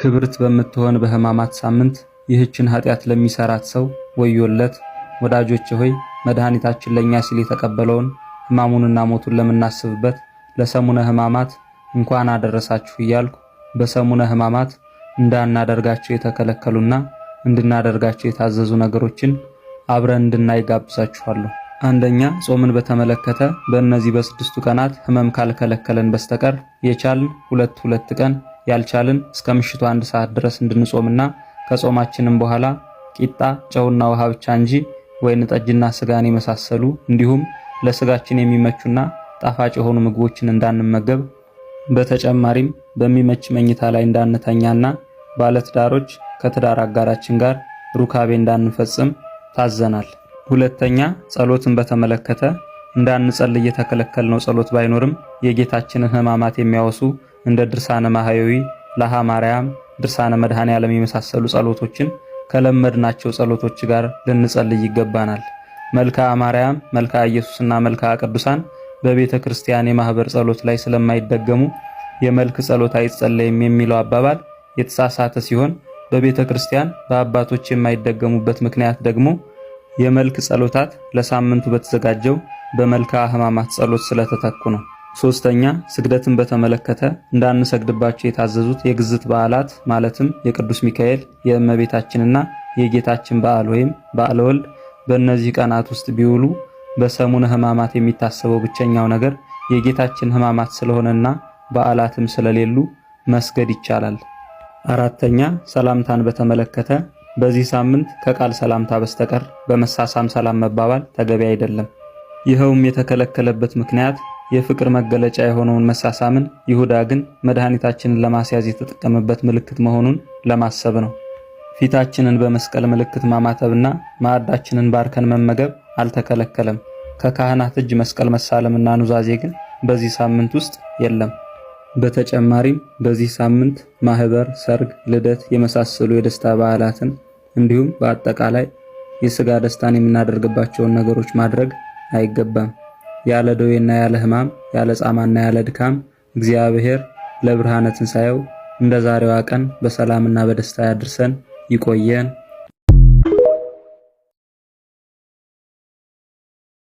ክብርት በምትሆን በሕማማት ሳምንት ይህችን ኃጢአት ለሚሰራት ሰው ወዮለት። ወዳጆቼ ሆይ፣ መድኃኒታችን ለእኛ ሲል የተቀበለውን ሕማሙንና ሞቱን ለምናስብበት ለሰሙነ ሕማማት እንኳን አደረሳችሁ እያልኩ በሰሙነ ሕማማት እንዳናደርጋቸው የተከለከሉና እንድናደርጋቸው የታዘዙ ነገሮችን አብረን እንድናይ ጋብዛችኋለሁ። አንደኛ፣ ጾምን በተመለከተ በእነዚህ በስድስቱ ቀናት ህመም ካልከለከለን በስተቀር የቻልን ሁለት ሁለት ቀን፣ ያልቻልን እስከ ምሽቱ 1 ሰዓት ድረስ እንድንጾምና ከጾማችንም በኋላ ቂጣ፣ ጨውና ውሃ ብቻ እንጂ ወይን ጠጅና ስጋን የመሳሰሉ እንዲሁም ለስጋችን የሚመቹና ጣፋጭ የሆኑ ምግቦችን እንዳንመገብ፣ በተጨማሪም በሚመች መኝታ ላይ እንዳንተኛና ባለትዳሮች ከትዳር አጋራችን ጋር ሩካቤ እንዳንፈጽም ታዘናል። ሁለተኛ፣ ጸሎትን በተመለከተ እንዳንጸልይ የተከለከልነው ጸሎት ባይኖርም የጌታችንን ሕማማት የሚያወሱ እንደ ድርሳነ ማህየዊ፣ ለሃ ማርያም፣ ድርሳነ መድኃኔ ዓለም የመሳሰሉ ጸሎቶችን ከለመድናቸው ጸሎቶች ጋር ልንጸልይ ይገባናል። መልክዓ ማርያም፣ መልክዓ ኢየሱስና መልክዓ ቅዱሳን በቤተ ክርስቲያን የማህበር ጸሎት ላይ ስለማይደገሙ የመልክ ጸሎት አይጸለይም የሚለው አባባል የተሳሳተ ሲሆን፣ በቤተ ክርስቲያን በአባቶች የማይደገሙበት ምክንያት ደግሞ የመልክ ጸሎታት ለሳምንቱ በተዘጋጀው በመልክዓ ሕማማት ጸሎት ስለተተኩ ነው። ሶስተኛ፣ ስግደትን በተመለከተ እንዳንሰግድባቸው የታዘዙት የግዝት በዓላት ማለትም የቅዱስ ሚካኤል፣ የእመቤታችንና የጌታችን በዓል ወይም በዓለ ወልድ በእነዚህ ቀናት ውስጥ ቢውሉ በሰሙነ ሕማማት የሚታሰበው ብቸኛው ነገር የጌታችን ሕማማት ስለሆነና በዓላትም ስለሌሉ መስገድ ይቻላል። አራተኛ፣ ሰላምታን በተመለከተ በዚህ ሳምንት ከቃል ሰላምታ በስተቀር በመሳሳም ሰላም መባባል ተገቢ አይደለም። ይኸውም የተከለከለበት ምክንያት የፍቅር መገለጫ የሆነውን መሳሳምን ይሁዳ ግን መድኃኒታችንን ለማስያዝ የተጠቀመበት ምልክት መሆኑን ለማሰብ ነው። ፊታችንን በመስቀል ምልክት ማማተብና ማዕዳችንን ባርከን መመገብ አልተከለከለም። ከካህናት እጅ መስቀል መሳለምና ኑዛዜ ግን በዚህ ሳምንት ውስጥ የለም። በተጨማሪም በዚህ ሳምንት ማህበር፣ ሰርግ፣ ልደት የመሳሰሉ የደስታ በዓላትን እንዲሁም በአጠቃላይ የስጋ ደስታን የምናደርግባቸውን ነገሮች ማድረግ አይገባም። ያለ ደዌና ያለ ሕማም፣ ያለ ጻማና ያለ ድካም እግዚአብሔር ለብርሃነ ትንሣኤው እንደ ዛሬዋ ቀን በሰላምና በደስታ ያድርሰን። ይቆየን።